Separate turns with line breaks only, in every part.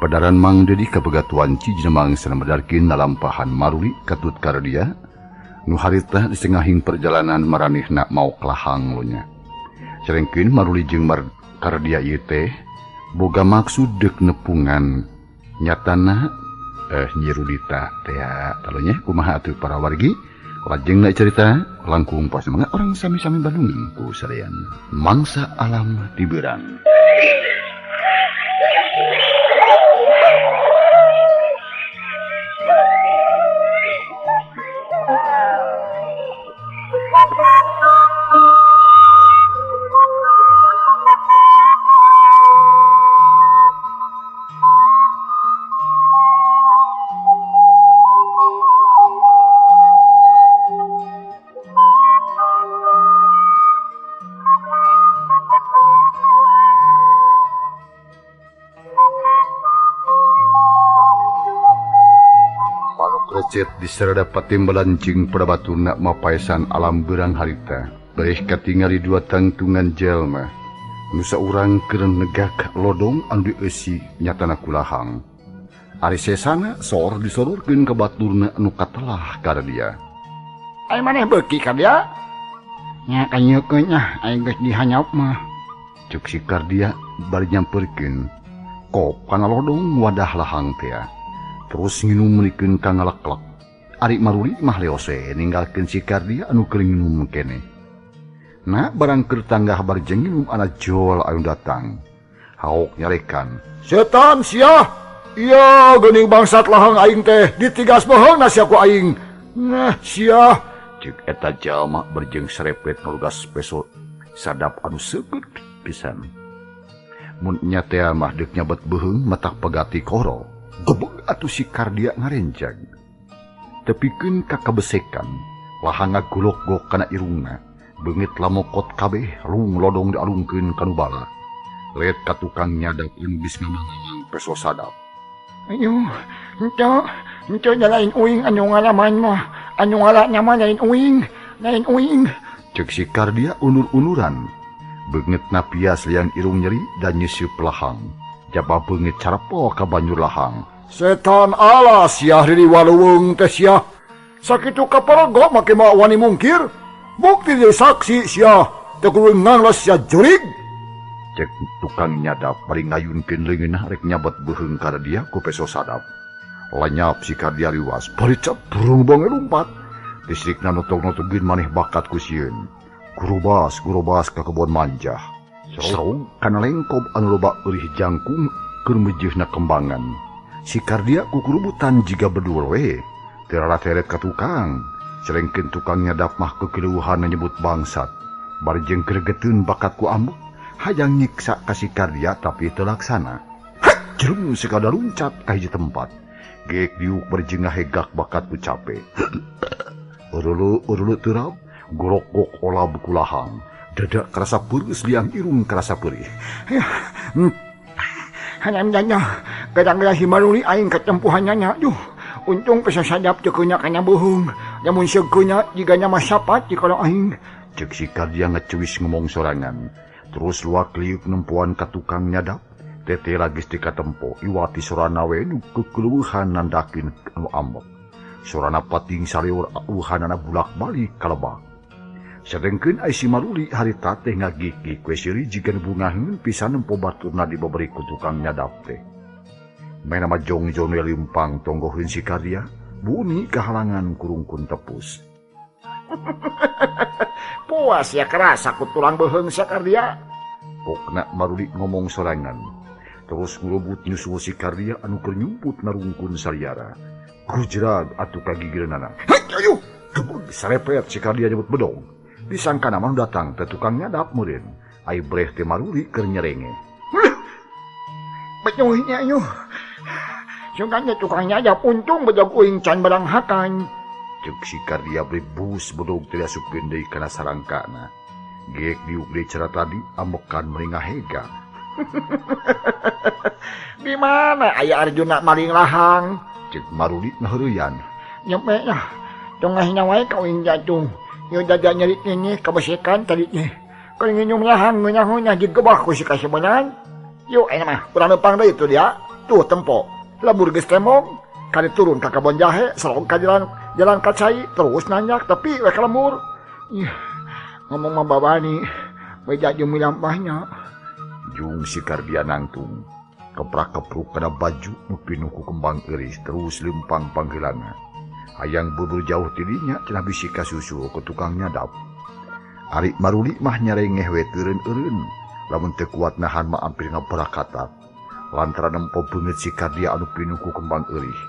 Padaran Mang Dedi kapegatuan Cijenemang sanamedarkeun lalampahan Maruli katut Kardia nu harita di sengahing perjalanan maranehna maok lahang lonya. Cerengkeun Maruli jeung Kardia ieu teh boga maksud deuk nepungan nyatana Nyi Rudita teh talonya kumaha atuh para wargi. Lajengna cerita langkung pas mangga orang sami-sami Bandung ku sadayana. Mangsa alam tibeurang. Recet diserada patimbalan jeung parabatuna mapaesan alam beurang harita. Bereh katingali dua tangtungan jelma. Nu saurang keur negak lodong anu dieusi nyatana kulahang. Ari sesana sor disororkeun ka baturna anu katelah ka dia.
Ai maneh beuki ka dia? Nya kanyeukeun nya aing geus dihanyap mah.
Ceuk si Kardia bari nyamperkeun kop kana lodong wadah lahang teh. Terus nginum meulikeun ka ngaleklek. Ari Maruli mah leose ninggalkeun si Kardia anu keur nginum keneh. Nah barang keur tanggah barjeng nginum ana jol anu datang. Haok nyarekan,
"Setan sia! Iya geuning bangsat lahang aing teh ditigas bohong sia ku aing. Nah sia!"
Ceuk eta jalma berjeng serepet ngalugas peso sadap anu seukeut pisan. Mun nya teh mah deuk nyabet beuheung matak pegati koro. Gebeg atuh si Kardia ngarenjag. Tepikeun ka kabesekan, lahang ngagulok-gok kana irungna, beungit lamokot kabeh lung lodong dialungkeun ka nu bala. Let ka tukang nyadap anu geus ngamang-ngamang peso sadap.
Ayo, henteu, henteu lain uing anu ngalaman mah, anu ngala nya mah lain uing, lain uing.
Ceuk si Kardia unur-unuran. Beungitna pias liang irung nyeri dan nyeuseub lahang. Jaba beungit carapol ka banjur lahang.
Setan ala siah diri waluweung teh siah. Sakitu kaparagok make mah wani mungkir. Bukti deui saksi siah. Teu kudu nganglos sia jurig.
Cek tukang nyadap bari ngayunkeun leungeunna rek nyabet beuheung ka dia ku peso sadap. Lanyap si Kardia liwas bari cebrung bonge lumpat. Distrikna notog-notogin maneh bakat ku sieun. Gurubas-gurubas ka kebon manjah. Serong kana lengkob anu loba eurih jangkung keur meujeuhna kembangan. Si Kardia kukurubutan jiga bedul we. Teu rarateret ka tukang. Celengkeun tukang nyadap mah kekeleuhan nyebut bangsat. Bari jeung gregeteun bakat ku ambek, hayang nyiksa ka si Kardia tapi teu laksana. Hek, jerung sekadar luncat ka hiji tempat. Geek diuk bari jeung ngahegak bakat ku cape. Urulu-urulu terap, gorok-gok olab ku lahang. Dada kerasa peureuh liang irung kerasa peurih.
Hayam nya kadang-kadang si Maruli aing katempuhannya nya. Duh, untung peso sadap teu keuna kana beuheung. Lamun seukeunya jigana mah sapat di kalau aing.
Ceuk si Kardia ngecewis ngomong sorangan. Terus luak liuk nempoan ka tukang nyadap. Tete lagis di katempo iwati sorana we nu kekeleuhan nandakeun anu ambek. Sorana pating salieur euhanana bulak-balik ka lebak. Sedengkeun ai si Maruli harita teh ngagigig we seuri jiga nu bungaheun pisan nempo baturna dibaberi ku tukang nyadap teh. Mena mah jongjon we limpang tonggoheun si Kardia, buni kahalangan kurungkun tepus.
Puas ya kerasa ku tulang beuheung si Kardia.
Pokna Maruli ngomong sorangan. Terus ngurubut nyusul si Kardia anu keur nyumput narungkun saliara. Gujrag atuh kagigireunana.
Hek ayo,
gebeg sarepet si Kardia nyebut bedong. Disangka nama nu datang teh tukang nyadap meureun. Ai breh teh Maruli keur nyerenge.
Betuhnya ayo. Sungkan tukang nyadap untung bedog uing can barang hakan.
Ceuk si Kardia beli bus bedog teh asupkeun deui kana sarangkana. Geek diuk deui cara tadi ambekan meuli ngahega.
Di mana aya Arjuna maling lahang?
Ceuk Maruli ngaheureuyan.
Nyampe lah. Tongahna wae ka uing jatuh. Yo dada nyeri ini kabesekan tadi nih. Kalau nginum lahang ngeunah-ngeunah digebah ku si kasebenan. Yuk, enak mah, kurang lempang deui itu dia. Tuh tempo. Lembur geus temong, kali turun ka kebon jahe, serong ka jalan jalan ka cai, terus nanjak tepi we ka lembur. Ih, ngomong mah babani, beja jeung milampahnya.
Jung si Kardia nangtung. Keprak-kepruk kana baju nu pinuh ku kembang euris terus lempang panggeulana. Hayang bubur jauh tidinya cenah bisi kasusul ke tukang nyadap. Ari Maruli mah nyarengeh we teureun-eureun, lamun teu kuat nahan mah ampir ngabarakatak. Lantaran nempo beungeut si Kardia anu pinuh ku kembang eurih,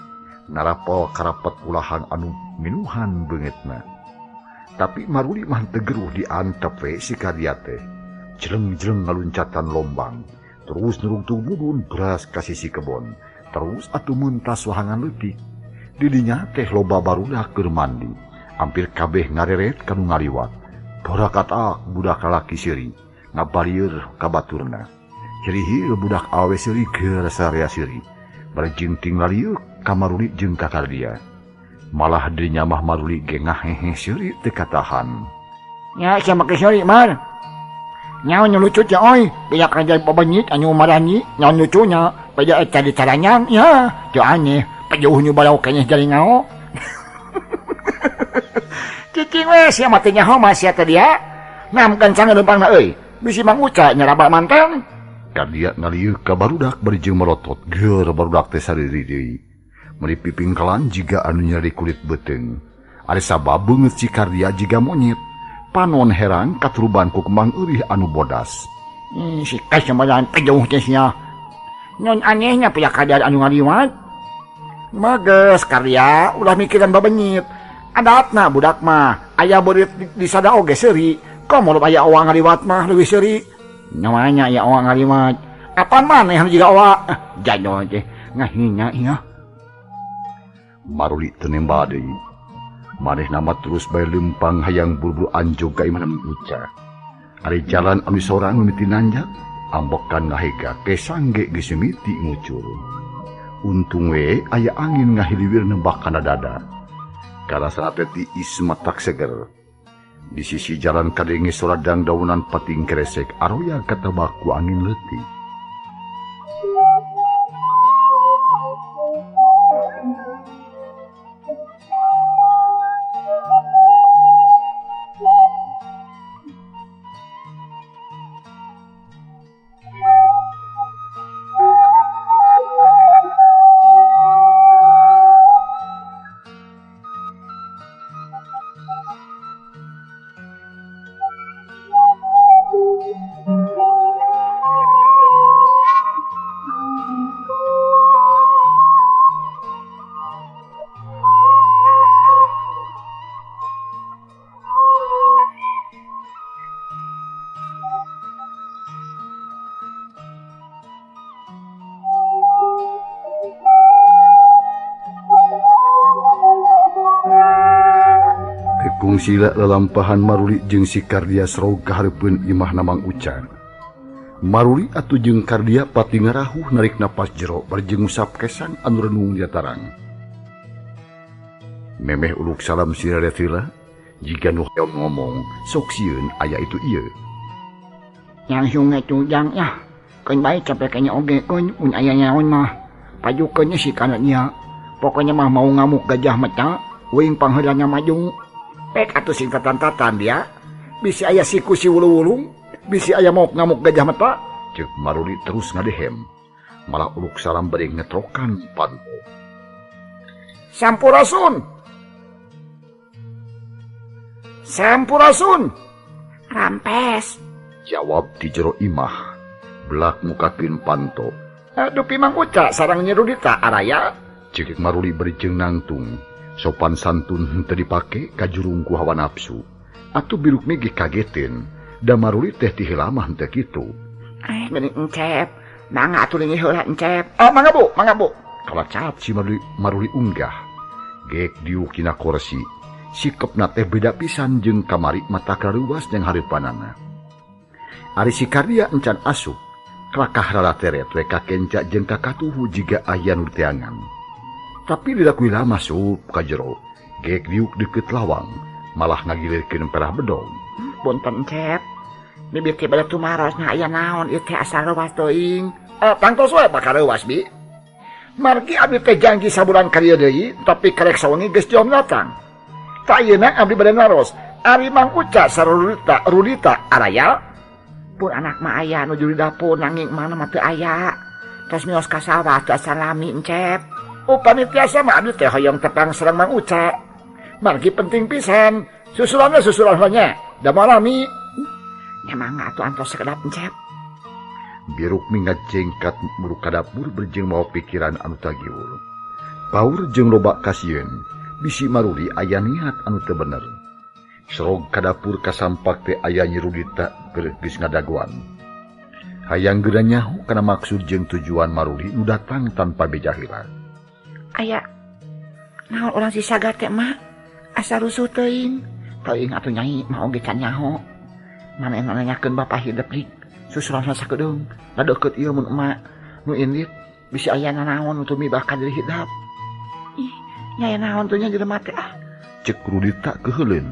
narapol karapet ulahang anu minuhan beungeutna. Tapi Maruli mah teu geruh diantep we si Kardia teh. Jeleng-jeleng ngaluncatan lombang, terus nurungtung mudun beras ka sisi kebon, terus atuh mentas wahangan leutik. Didinya teh loba barudak keur mandi, hampir kabeh ngareret kanu ngaliwat. Barakatak budak lalaki seuri, ngabalieur ka baturna. Cirihir budak awe seuri geus sarea seuri, bari jingting lalieu ka Maruli jeung ka Kardia. Malah dirinya mah Maruli ge ngahehe seuri teu katahan.
Nya sia make seuri mar. Nyaon nu lucu teh oi, beak raja pabenyit anu marani, nyaon lucunya, beja eta dicaranyang ya, teu aneh, pejauh nu barau keneh jadi ngao. Cicing we sia mah teu nyaho mah sia teh dia. Nam kencang leumpangna euy, bisi Mang Uca nyaraba mantan.
Kardia ngalieu ka barudak bari jeung melotot, geur barudak teh sariri deui. Meuli pipingkelan jiga anu nyeri kulit beuteung. Ari sabab beungeut si Kardia jiga monyet. Panon herang katuruban ku kembang eurih anu bodas.
Si kasamaran pejauh teh sia. Nyon anehnya pihak kadar anu ngaliwat. Mages Kardia ulah mikiran babenyit. Adatna budak mah aya beurit di sada oge seuri. Komo aya owa ngaliwat mah leuwih seuri. Namanya aya owa ngaliwat. Apan maneh anu jiga owa? Jajo teh ngahina ieu.
Maruli teu nembal deui. Maneh nama terus bae lempang hayang buru-buru anjog ka imah Mang Uca. Ari jalan anu sorang mimiti nanjak, ambekan ngahega kesang ge geus mimiti ngucur. Untung we aya angin ngahiliwir nembak kana dada. Karasana teh tiis matak seger. Di sisi jalan kadenge soradang daunan pating kresek aroya katebak ku angin leutik. Kungsi lalampahan Maruli jeung si Kardia serog ka hareupeun imahna Mang Uca. Maruli atuh jeung Kardia pati ngarahuh narik napas jero bari jeung ngusap kesang anu renung diatarang. Memeh uluk salam si Rarethila, jiga nu hoyong ngomong sok sieun aya itu ieu.
Yang sungai tujang ya, keun bae capek kayaknya oge keun mun aya nyaon mah. Pajukeun si kana nya. Pokoknya mah mau ngamuk gajah mata, uing pangheulana maju. Pek atuh sing tatan-tatan dia. Bisi aya siku si wulu-wulung, bisi aya mau ngamuk gajah mata.
Ceuk Maruli terus ngadehem. Malah uluk salam bari ngetrokan panto.
Sampurasun. Sampurasun. Rampes.
Jawab di jero imah. Belak mukakeun panto.
Dupi Mang Uca sareng Nyi Rudita araya.
Ceuk Maruli bari jeung nangtung. Sopan santun henteu dipake kajurung ku hawa nafsu. Atuh biruk migi kagetin. Da Maruli teh ti heula mah henteu kitu.
Geuning encep. Mangga atuh leungih heula encep. Oh, mangga Bu, mangga Bu.
Kalacat si Maruli unggah. Gek diuk dina kursi. Sikepna teh beda pisan jeung kamari mata karuas jeung hareupanana. Ari si Kardia encan asup. Kelakah ralateret we kakenca jeung kakatuhu jiga aya nu teangan. Tapi dilakui lama sup ka jero. Gek diuk deket lawang, malah ngagilirkeun perah bedong.
Punten encep. Bibir teh bade tumaros nya aya naon ieu teh asal reuwas teuing. Tangtos we bakal reuwas bi. Margi abdi teh janji sabulan ka dieu deui, tapi karek sawengi geus jom datang. Ta ayeuna abdi bade naros, ari Mang Uca sareng Rudita araya? Pun anak mah aya nuju di dapur nanging mana mah teu aya. Tos mios ka sawah teu asa lami Encep. Upami tiasa mah abdi teh hoyong tepang sareng Mang Uca. Margi penting pisan, susulanna susulan nya, da moal lami. Nya mangga atuh antos sakedap Encep.
Birukmi ngajengkat muruk ka dapur berjeng mawa pikiran anu tagiwur. Paur jeung loba kasieun, bisi Maruli aya niat anu teu bener. Serog ka dapur kasampak teh aya Nyi Rudita geus ngadagoan. Hayang geura nyaho kana maksud jeung tujuan Maruli nu datang tanpa beja heula.
Aya naon urang si Saga teh mah asa rusuh teuing. Teuing atuh Nyai mah oge can nyaho. Manehna nanyakeun bapa hidep dik. Susulan sakedeung, da deukeut ieu mun emak nu indit bisi aya nanaon nu tumibah ka diri hidap. Ih, nya naon teh nya jelema teh ah.
Ceuk Rudita keuheuleun.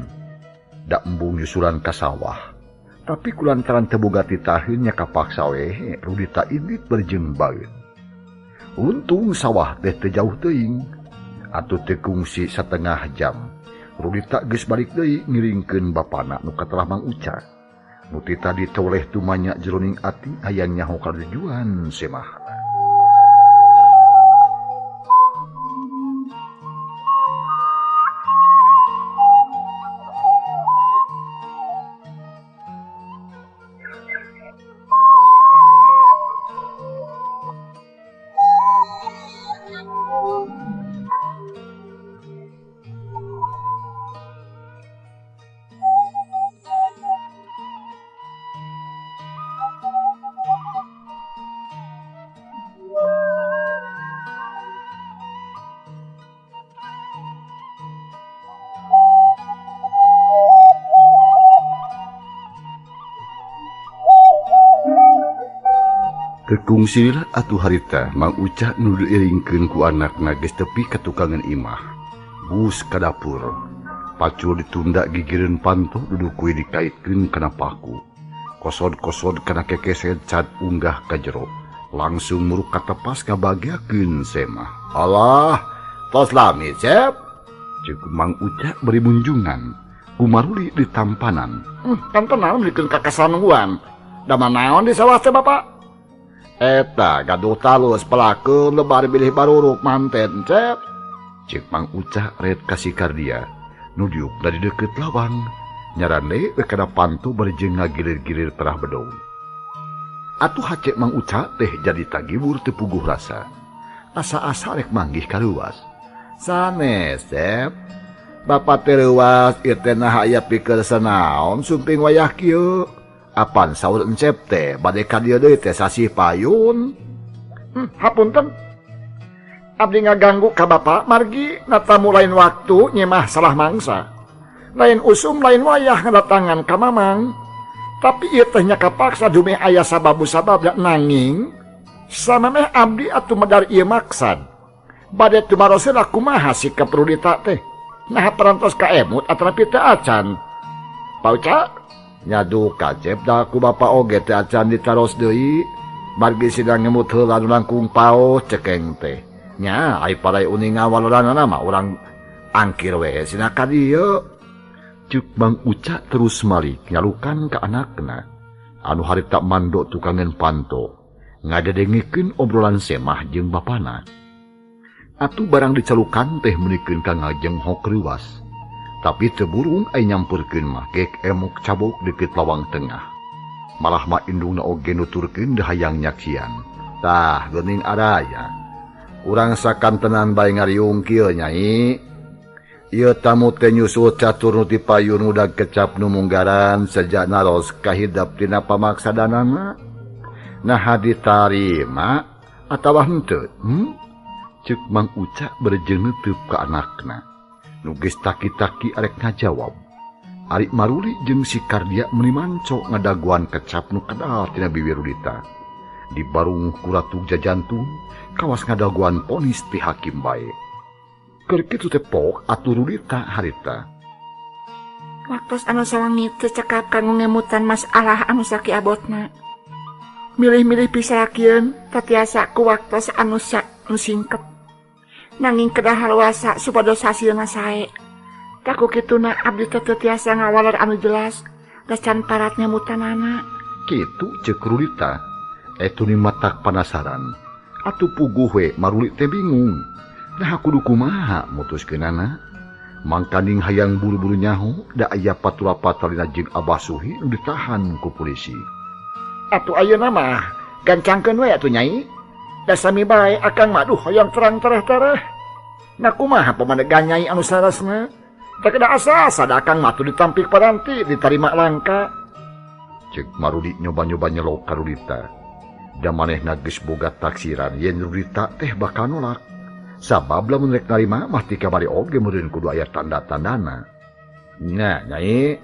Da embung nyusulan ka sawah. Tapi kulantaran teu boga titaheun nya kapaksa we Rudita indit berjeung baeut. Untung sawah teh teu jauh teuing. Atuh teu kungsi satengah jam. Rudita geus balik deui ngiringkeun bapana nu katelah Mang Uca. Nu ti tadi toleh tumanya jeroning ati hayang nyaho ka tujuan semah. Kekungsilah atuh harita Mang Uca nu diiringkeun ku anakna geus tepi ka tukangan imah. Bus ka dapur. Pacul ditunda gigireun panto duduk kuy dikaitkeun kana paku. Kosod-kosod kana kekeset cat unggah ka jero. Langsung muruk katepas kabagiakeun semah. Allah, tos lami Cep. Ceuk Mang Uca beri munjungan. Ku Maruli ditampanan.
Kanten naon dikeun ka kasanungguan. Da manaon di sawah teh Bapak? Eta gaduh talus pelakeun lebar bilih baruruk manten Cep.
Ceuk Mang Uca ret ka si Kardia nu diuk dari deukeut lawang. Nyarande we kana pantu bari jeung ngagilir-gilir terah bedong. Atuh hacek Mang Uca teh jadi tagibur teu puguh rasa. Asa-asa rek manggih kaluas.
Sanes Cep. Bapak teh leuwas ieu teh naha aya pikeun sanaon sumping wayah kieu. Apan saur Encep teh bade ka dieu deui teh sasih payun. Hapunten. Abdi ngaganggu ka bapa margi natamu lain waktu nyemah salah mangsa. Lain usum lain wayah ngadatangan ka mamang. Tapi ieu teh nya kapaksa dumeh aya sababu-sabab nanging samemeh abdi atuh medar ieu maksad. Bade tumaroseuna kumaha sikap Rudita teh. Naha parantos ka emut atanapi teu acan. Pauca
nyadu kacep da ku bapa oge teh acan ditaros deui margi sidang ngemut heula nu langkung paoh cekeng teh nya ai parai uninga waloranana mah urang angkir we sina ka dieu. Ceuk Mang Uca terus malik nyalukan ka anakna anu harita mando tukangan panto ngadedengikeun obrolan semah jeung bapana. Atuh barang dicalukan teh meunikeun ka ngajeng hok reuwas. Tapi teu burung ai nyamperkeun mah gek emok cabok deukeut lawang tengah. Malah mah indungna oge nuturkeun hayang nyaksian. Tah geuning araya. Urang sakantenan bae ngariung kieu Nyai. Ieu tamu teh nyusul catur nu ti payun udag kecap nu munggaran sejak naros kahidap tina pamaksadanana. Naha ditarima atawa henteu? Ceuk Mang Uca berjeung neuteub ka anakna. Nu geus taki-taki arek ngajawab. Ari Maruli jeung si Kardia meuni manco ngadaguan kecap nu kadal tina bibir Rudita. Di barung ku Ratu Jajantung kawas ngadaguan ponis ti hakim bae. Keur kitu teh pok atuh Rudita harita.
Waktos anu sawangi teu cekap kanggo ngemutan masalah anu sakiabotna. Milih-milih pisalakieun tatiasa ku waktos anu nu singkep. Nanging kedah haluasa supados hasilna sae. Taku kituna abdi teh teu tiasa ngawaler anu jelas da can paratnya mutanana.
Kitu ceuk Rulita. Etu ni matak panasaran. Atuh puguh we Maruli teh bingung. Nah kudu kumaha mutuskeunana. Mangkaning hayang buru-buru nyaho da aya patula-patalina jeung Abah Suhi nu ditahan ku polisi.
Atuh ayeuna mah gancangkeun we atuh Nyai. Da sami bae akang mah duh hayang terang tereh-tereh. Nah kumaha pamadegan Nyai anu saresna? Teu kedah asa-asa da akang mah atuh ditampik paranti ditarima langka.
Ceuk Maruli nyoba-nyoba nyelok ka Rulita. Da manehna geus boga taksiran yen Rulita teh bakal nolak. Sabab lamun rek narima mah ti kamari oge meureun kudu aya tanda-tandana. Nya, Nyai.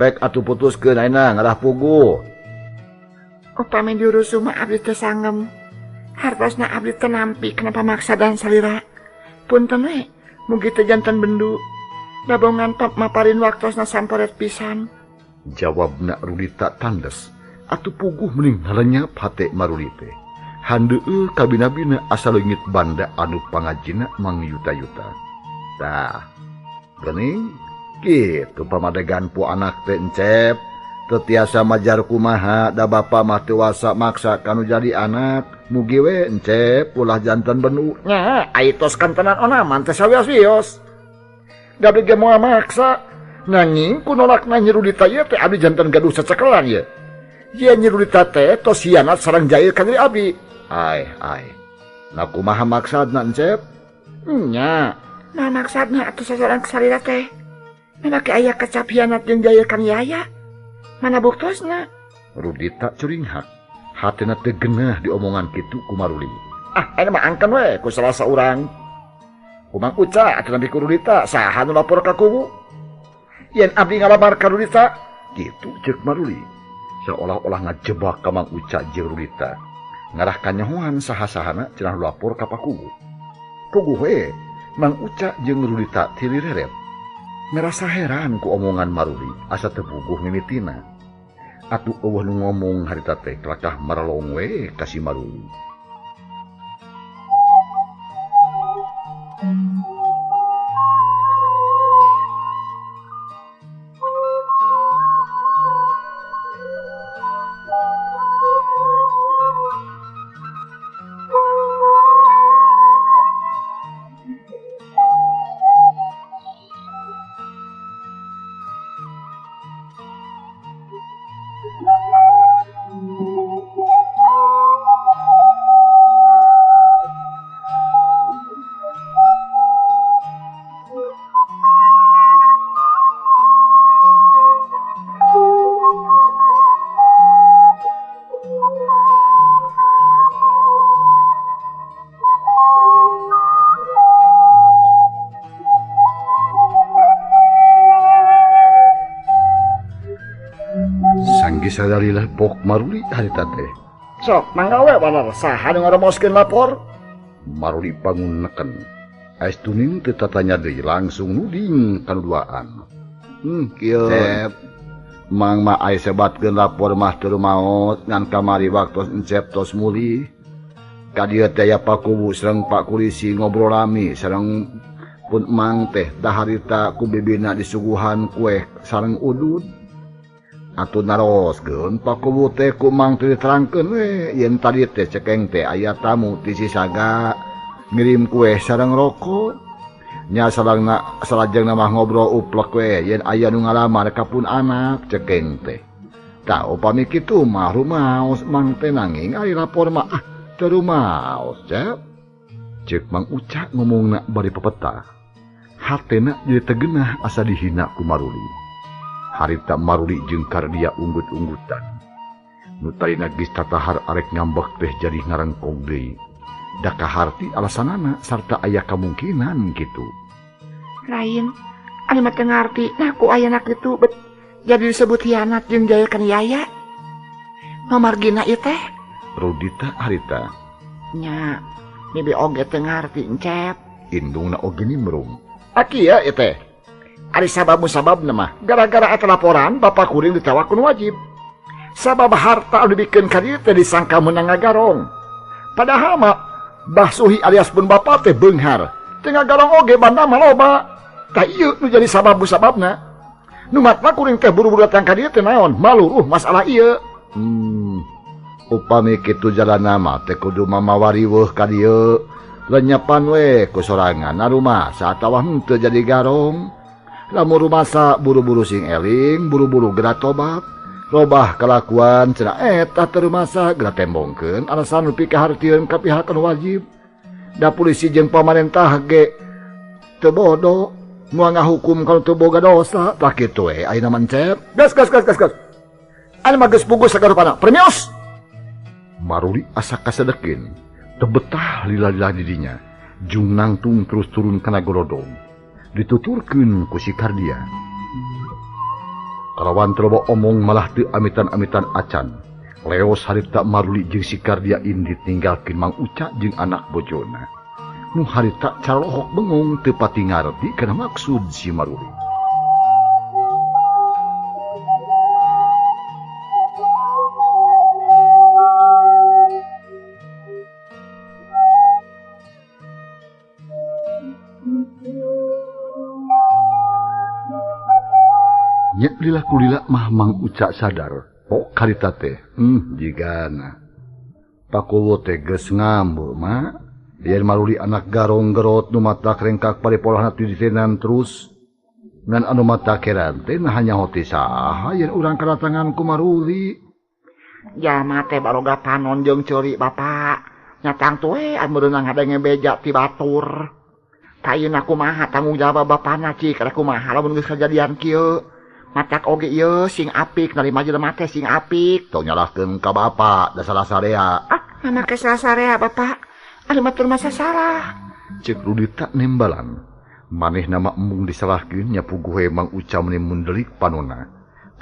Pek atuh putuskeun ayeuna ngarah puguh.
Upami diurusuh mah abdi teh sangem. Hartosna abdi teh nampi kenapa maksa dan salira. Punten we, mugi teu janten bendu. Dabongan maparin waktosna samporet pisan.
Jawabna Rulita tandes. Atuh puguh meuning ngalenyap hate Maruli teh. Handeueuh kabina-bina asa leungit banda anu pangajina mangyuta-yuta. Tah, geuning kitu pamadegan pu anak teh encep. Teu tiasa majar kumaha da bapa mah teu wasa maksa kanu jadi anak. Mugi we encep ulah janten benu.
Nya, ai tos kantenan onaman teh sawios-wios. Da abdi ge moal maksa. Nanging ku nolakna Nyi Rulita ieu teh abdi janten gaduh cecekelan ieu. Ye Nyi Rulita teh tos hianat sareng jail ka diri abdi.
Ai ai. Nah kumaha maksadna encep?
Nya. Nah maksadna atuh sasaran salira teh. Mana ke aya kecap hianat jeung jail kan yaya? Mana buktosna?
Rudita curinghak. Hatena teu geunah diomongan kitu ku Maruli.
Ah, ayeuna mah angkeun we ku salah saurang. Ku Mang Uca atuh nampi ku Rudita saha nu lapor ka kubu? Yen abdi ngalamar ka Rudita,
kitu ceuk Maruli. Seolah-olah ngajebak ka Mang Uca jeung Rudita. Ngarah kanyahoan saha-sahana cenah lapor ka Pakubu. Puguh we, Mang Uca jeung Rudita tilireret. Ngerasa heran ku omongan Maruli, asa teu puguh mimitina. Atuh eueuh nu ngomong harita teh kelakah maralong we ka si Maruli. Sadarilah pok Maruli harita teh.
Sok mangga we walar saha nu ngaromoskeun lapor?
Maruli bangun neken. Aes tuning teu tatanya deui langsung nuding kanu duaan. Kieu. Cep. Mang mah aya sebatkeun lapor mah teu maot ngan kamari waktos encep tos mulih. Ka dieu teh aya Pakubu sareng Pak Kulisi ngobrol rami sareng pun mang teh daharita ku bibina disuguhan kue sareng udud. Atuh naroskeun Pakubu teh ku mang teh diterangkeun we yen tadi teh cekeng teh aya tamu ti Sisaga ngirim kue sareng rokok. Nya salangna salajengna mah ngobrol uplek we yen aya nu ngalamar ka pun anak cekeng teh. Tah upami kitu mah rumaos mang teh nanging ari lapor mah ah teu rumaos cep. Ceuk Mang Uca ngomongna bari pepeta. Hatena jadi tegenah asa dihina ku Maruli. Harita Maruli jeung Kardia unggut-unggutan. Nu tadina geus tatahar arek ngambek teh jadi ngarengkong deui. Da kaharti alasanana sarta aya kamungkinan kitu.
Lain, anu mah teu ngarti nah ku ayana kitu bet jadi disebut hianat jeung jayakan yaya. Mamargina ieu teh?
Rudita harita.
Nya, bibi oge teu ngarti encep.
Indungna oge nimbrung.
Aki ya ieu teh. Ari sabab musababna mah gara-gara eta laporan bapak kuring ditewak ku nu wajib. Sabab harta anu dibikeun ka dieu teh disangka meunang ngagarong. Padahal mah
Bah Suhi alias pun bapa teh beunghar. Teu ngagarong oge banda mah loba. Tah ieu nu jadi sabab sababna. Nu matna kuring teh buru-buru datang ka dieu teh naon? Maluruh masalah ieu. Upami kitu jalana mah teh kudu mamawa riweuh ka dieu. Lenyepan we ku sorangan rumasa atawa henteu jadi garong. Lamun rumasa buru-buru sing eling, buru-buru geura tobat. Robah kalakuan cenah eta teu rumasa geura tembongkeun alasan nu pikahartieun ka pihak anu wajib. Da polisi jeung pamarentah ge teu bodoh, moal ngahukum kalau teu boga dosa. Tah kitu we ayeuna mah Encep. Gas gas gas gas gas. Anu mah geus pugus sagarupana. Premios. Maruli asa kasedekin. Teu betah lila-lila didinya. Jung nangtung terus turun kana gorodong. Dituturkeun ku si Kardia. Kalawan teu loba omong malah teu amitan-amitan acan. Leos harita Maruli jeung si Kardia indit ninggalkeun Mang Uca jeung anak bojona. Nu harita calohok bengong teu pati ngarti kana maksud si Maruli. Nya lila kulila mah Mang Uca sadar. Oh karita teh, jigana. Pakuwo teh geus ngambul mah. Biar Maruli anak garong gerot nu mata rengkak paripolahna ti ditenan terus. Ngan anu mata keran teh nah nyaho ti saha yen urang kadatangan ku Maruli.
Jalma teh baroga panon jeung ceuri bapak. Nya tangtu we anu meunang ngadenge beja ti batur. Tah ayeuna kumaha tanggung jawab bapana cik, rek kumaha lamun geus kajadian kieu. Matak oge ieu sing apik narima jelema teh sing apik.
Tong nyalahkeun ka bapa da salah sarea.
Ah, make salah sarea bapak. Anu mah masa salah.
Cek Rudita nembalan. Manehna mah embung disalahkeun nya puguh we Mang Uca meuni mundelik panona.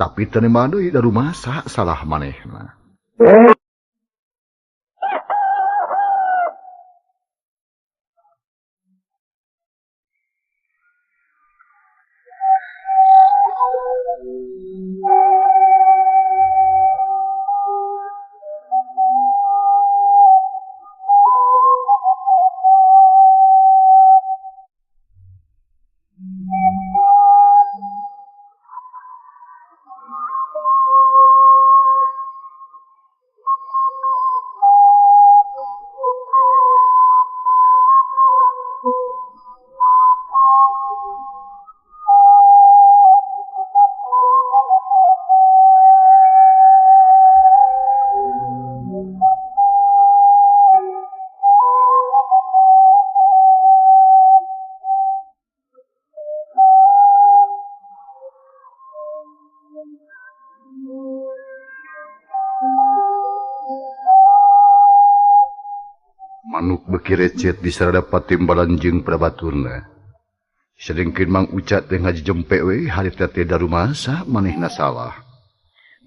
Tapi teu nemba deui da rumasa salah manehna. Manuk beuki recet di sarada patimbalan jeung prabaturna. Sedengkeun Mang Uca teh ngajejempe we harita teh darumasa manehna salah.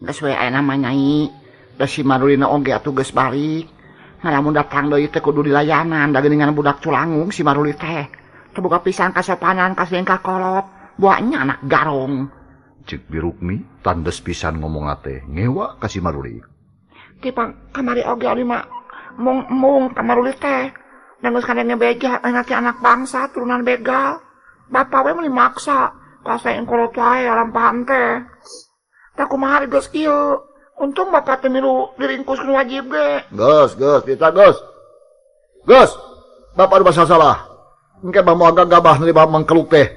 Geus we aya mah Nyai. Da si Marulina oge atuh geus balik. Lamun datang deui teh kudu dilayanan da geuningan budak culangung si Maruli teh. Teu boga pisan kasopanan kasieun ka kolot. Buahnya anak garong.
Cek Birukmi tandes pisan ngomongna teh ngewa ka si Maruli.
Tipang kamari oge abdi mah mung-mung ka Maruli teh. Dan geus kadenge beja nanti anak bangsa turunan begal. Bapak we meuni maksa kasaeun kolot wae lampahan teh. Tah kumaha geus kieu. Untung bapak teh milu diringkus ku wajib ge.
Geus, geus, kita geus. Geus. Bapak anu salah. Engke mah moal gagabah nerima mangkeluk teh.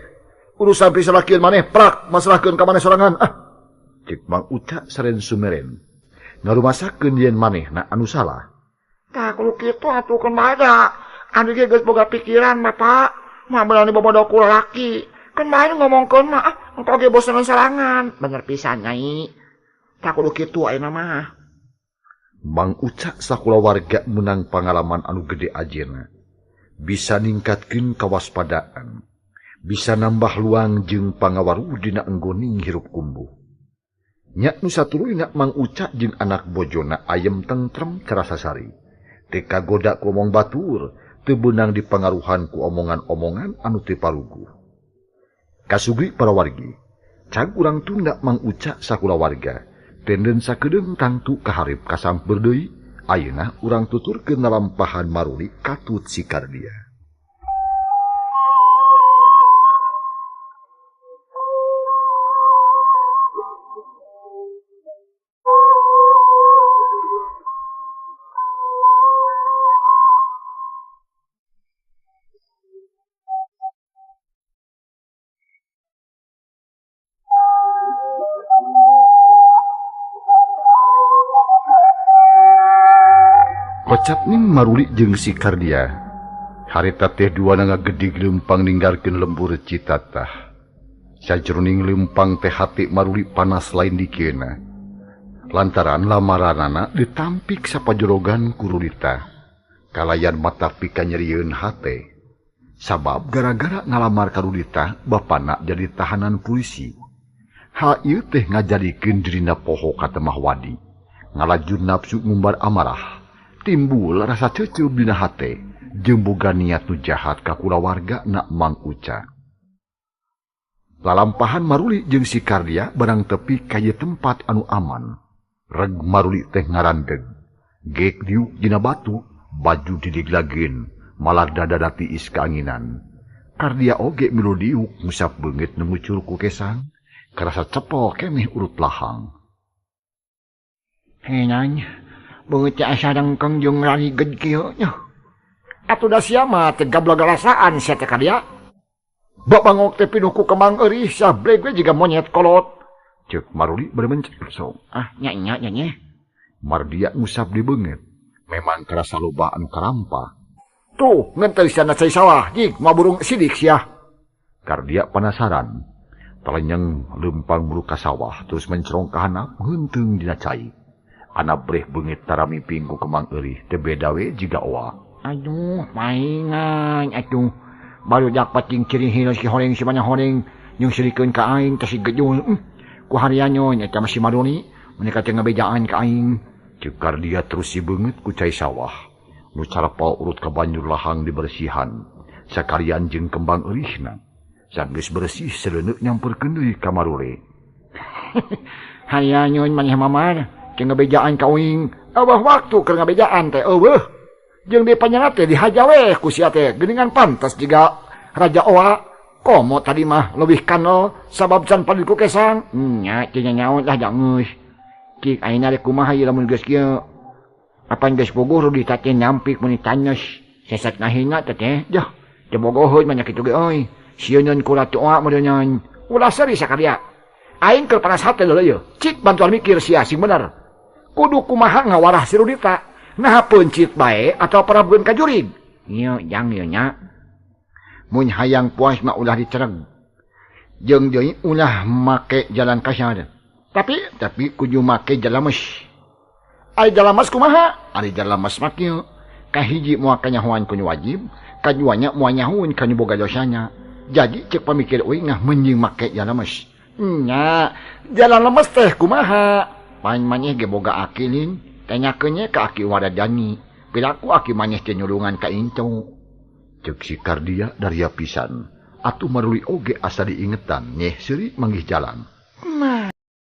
Urusan pisalakieun maneh prak masalahkeun ka maneh sorangan. Ah. Cek Mang Uca saren sumeren. Ngarumasakeun yen manehna anu salah.
Tah kudu kitu atuh keun bae da. Anu ge geus boga pikiran bapak. Mah beunang dibobodo ku lalaki. Keun bae ngomongkeun mah ah engko ge bosen sorangan. Bener pisan Nyai. Tah kudu kitu ayeuna mah.
Mang Uca sakulawarga menang pangalaman anu gede ajena. Bisa ningkatkeun kawaspadaan. Bisa nambah luang jeung pangawaru dina enggoning hirup kumbuh. Nya nu satuluyna Mang Uca jeung anak bojona ayem tentrem carasa sari. Teu kagoda ku omong batur, teu beunang dipangaruhan ku omongan-omongan anu teu paruguh. Kasugri para wargi, cag urang tunda Mang Uca sakulawarga, tenden sakedeung tangtu kaharep kasamper deui Ayeuna urang tuturkeun lalampahan Maruli katut si Kardia. Kocap ning Maruli jeung si Kardia. Harita teh dua ngagedig leumpang ninggalkeun lembur Citatah. Sajroning leumpang teh hati Maruli panas lain dikeuna. Lantaran lamaranana ditampik sapajorogan ku Rudita. Kalayan mata pikanyerieun hate. Sabab gara-gara ngalamar ka Rudita, bapana jadi tahanan polisi. Hal ieu teh ngajadikeun dirina poho ka Temah Wadi. Ngalajur nafsu ngumbar amarah. Timbul rasa ceceup dina hate, jeung boga niat nu jahat ka kulawarga na Mang Uca. Lalampahan Maruli jeung si Kardia barang tepi ka ieu tempat anu aman. Reg Maruli teh ngarandeg, gek diuk dina batu, baju didiglageun, malar dada tiis kaanginan. Kardia oge milu diuk ngusap beungeut nu ngucur ku kesang, karasa cepol keneh urut lahang.
Henan. Beungeut teh asa dengkeng jeung rariged kieu nya. Atuh da sia mah teh gablagarasaan sia teh Kardia. Babangok teh pinuh ku kembang eurih sablek we jiga monyet kolot.
Ceuk Maruli bari mencek.
Ah nya nya nya nya.
Mardia ngusap di beungeut. Memang karasa loba anu karampa.
Tuh ngenteus sia na cai sawah jig moal burung sidik sia.
Kardia panasaran. Talenyeng leumpang mulu ka sawah terus mencerong ka handap ngeunteung dina cai. Anak breh beungeut taramiping ku kembang eurih teu beda we jiga oa.
Aduh, maingan atuh. Barudak pating ciri hilos si horeng si banyak horeng jeung sirikeun ka aing teh si gejul. Ku harianyon eta mah si Maruli meuni teh ngabejaan ka aing.
Ceuk Kardia terus si beungeut ku cai sawah. Nu carapal urut ka banjur lahang dibersihan. Sakalian jeung kembang eurihna. Sanggeus bersih seleuneu nyamperkeun deui ka Maruli.
Harianyon maneh mamar. Jeung ngabejaan ka uing, eueuh waktu keur ngabejaan teh eueuh. Jeung di panyana teh dihaja we ku sia teh, geuningan pantes jiga raja oa. Komo tadi mah leuwih kanol sabab can padul ku kesang. Nya teu nyaon lah jangeus. Cik ayeuna rek kumaha ieu lamun geus kieu. Apan geus bogoh Rudita teh nampik meuni tanyes. Sesat ngahina teh teh. Jah, teu bogoheun mah nya kitu ge euy. Sieun ku ratu oa meureunyan. Ulah seuri sakaria. Aing keur panas hate deuleu ieu. Cik bantuan mikir sia sing bener. Kudu kumaha ngawarah si Rudita. Naha peuncit bae atau parabukeun ka jurig. Ieu jang ieu nya. Mun hayang puas mah ulah dicereg. Jeung deui ulah make jalan kasar. Tapi kudu make jalan lemes. Ari jalan lemes kumaha? Ari jalan lemes mah kieu. Kahiji moal kanyahoan ku nu wajib, kaduanya moal nyahoeun ka nu boga dosana. Jadi ceuk pamikir euy ngah mending make jalan lemes. Nya, jalan lemes teh kumaha? Pan maneh ge boga akilin, tanyakeun nya ka aki Waradani. Pilaku aki maneh teh nyulungan ka incu.
Ceuk si Kardia daria pisan. Atuh Maruli oge asa diingetan nyeh seuri manggih jalan.
Nah,